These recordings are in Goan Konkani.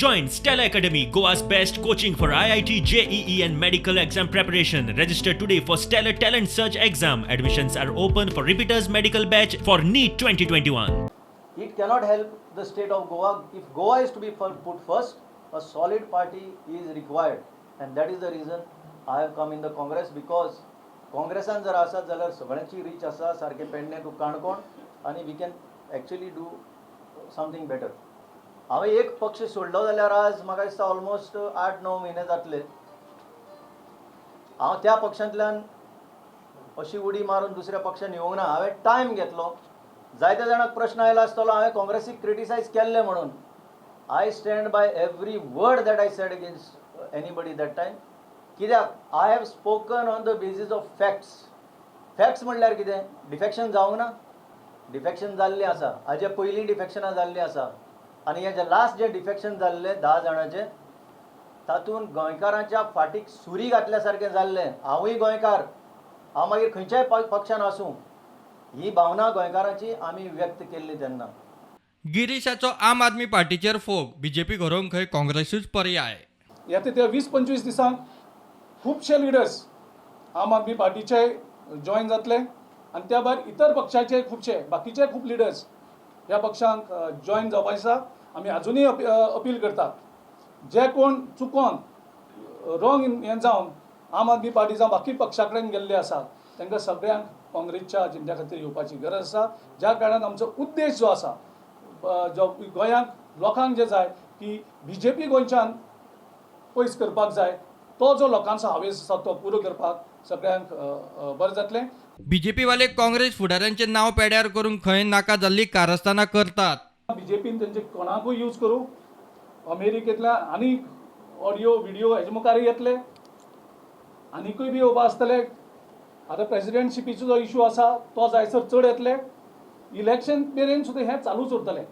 Join Stellar Academy, Goa's best coaching for IIT, JEE, and medical exam preparation. Register today for Stellar Talent Search exam. Admissions are open for repeaters medical batch for NEET 2021. It cannot help the state of Goa. If Goa is to be put first, a solid party is required. And that is the reason I have come in the Congress, because काँग्रेसान जर आसात जाल्यार सगळ्यांची रीच आसा, सारकें पेडणे टू काणकोण, आनी we can actually do something better. हांवें एक पक्ष सोडलो जाल्यार आज म्हाका दिसता ऑलमोस्ट 8-9 म्हयने जातले. हांव त्या पक्षांतल्यान अशी उडी मारून दुसऱ्या पक्षान येवंक ना. हांवें टायम घेतलो. जायत्या जाणांक प्रश्न आयला आसतलो, हांवें काँग्रेसीक क्रिटिसायज केल्लें म्हणून. I stand by every word that I said against anybody that time, कित्याक I have spoken on the basis of facts. Facts म्हणल्यार कितें? डिफेक्शन जावंक ना? डिफेक्शन जाल्लें आसा. हाजे पयलीं डिफेक्शनां जाल्लीं आसा आनी हे जे लास्ट जे डिफेक्शन जाल्लें 10 जाणांचें, तातूंत गोंयकारांच्या फाटीक सुरी घातल्या सारकें जाल्लें. हांवूय गोंयकार, हांव मागीर खंयच्याय पक्षान आसूं, ही भावना गोंयकारांची आमी व्यक्त केल्ली तेन्ना. गिरीशाचो आम आदमी पार्टीचेर फोग. बीजेपी घरोवंक खंय काँग्रेसूच पर्याय. येता त्या 20-25 दिसांक खुबशे लिडर्स आम आदमी पार्टीचे जॉयन जातले आनी त्या भायर इतर पक्षाचे खुबशे बाकीचे खूब लिडर्स ह्या पक्षांक जॉयन जावपाचे आसा. आमी अजुनूय अपील करतात, जे कोण चुकोन रॉंग हें जावन आम आदमी पार्टी जावं बाकी पक्षा कडेन गेल्ले आसात, तांकां सगळ्यांक काँग्रेसच्या अजेंड्या खातीर येवपाची गरज आसा, ज्या कारणान आमचो उद्देश जो आसा, जो गोंयांत लोकांक जे जाय की बीजेपी गोंयच्यान पयस करपाक जाय, तो जो लोकांचो हावेस आसा तो पुरो करपाक सगळ्यांक अ, अ, बरें जातलें. बीजेपी वाले काँग्रेस फुडाऱ्यांचे नांव पेड्यार करूंक खंय नाका जाल्ली कारस्थानां करतात. बीजेपीन तेंचे कोणाकूय यूज करूं. अमेरिकेंतल्यान आनीक ऑडियो विडियो हेजे मुखार येतले, आनिकूय बी येवपा आसतले. आतां प्रेसिडेंटशिपीचो जो इशू आसा तो जायसर चड येतले. इलेक्शन मेरेन सुद्दां हें चालूच उरतलें.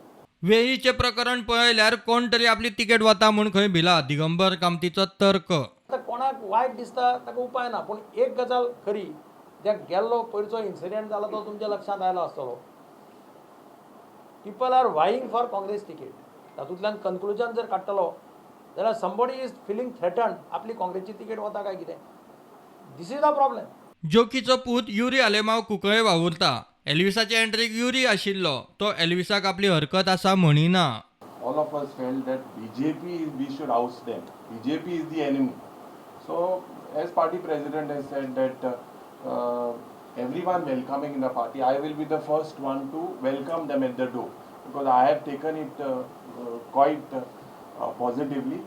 वेळीचें प्रकरण पळयल्यार कोण तरी आपली तिकेट वता म्हूण खंय भिला, दिगंबर कामतीचो तर्क. आतां कोणाक वायट दिसता ताका उपाय ना, पूण एक गजाल खरी, जे गेल्लो पयरचो इन्सिडंट जाला तो तुमच्या लक्षांत आयलो आसतलो. People are vying for Congress ticket. तातूंतल्यान कन्क्लुजन जर काडटलो जाल्यार somebody is feeling threatened, आपली काँग्रेसची तिकेट वता काय कितें. This is the problem. जोकीचो पूत युरी आलेमाव कुंकळे वावुरता. एल्विसाचे एंट्रीक युरी आशिल्लो. तो एल्विसाक आपली हरकत आसा म्हणिना. All of us felt that BJP is, we should oust them. BJP is the enemy. So, as party president has said that everyone welcoming in the party, I will be the first one to welcome them at the door because I have taken it quite positively.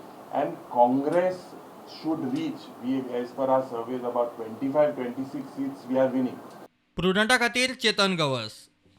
And Congress should reach, we, as per our surveys, about 25, 26 seats we are winning. प्रुडंटा खातीर चेतन गवस.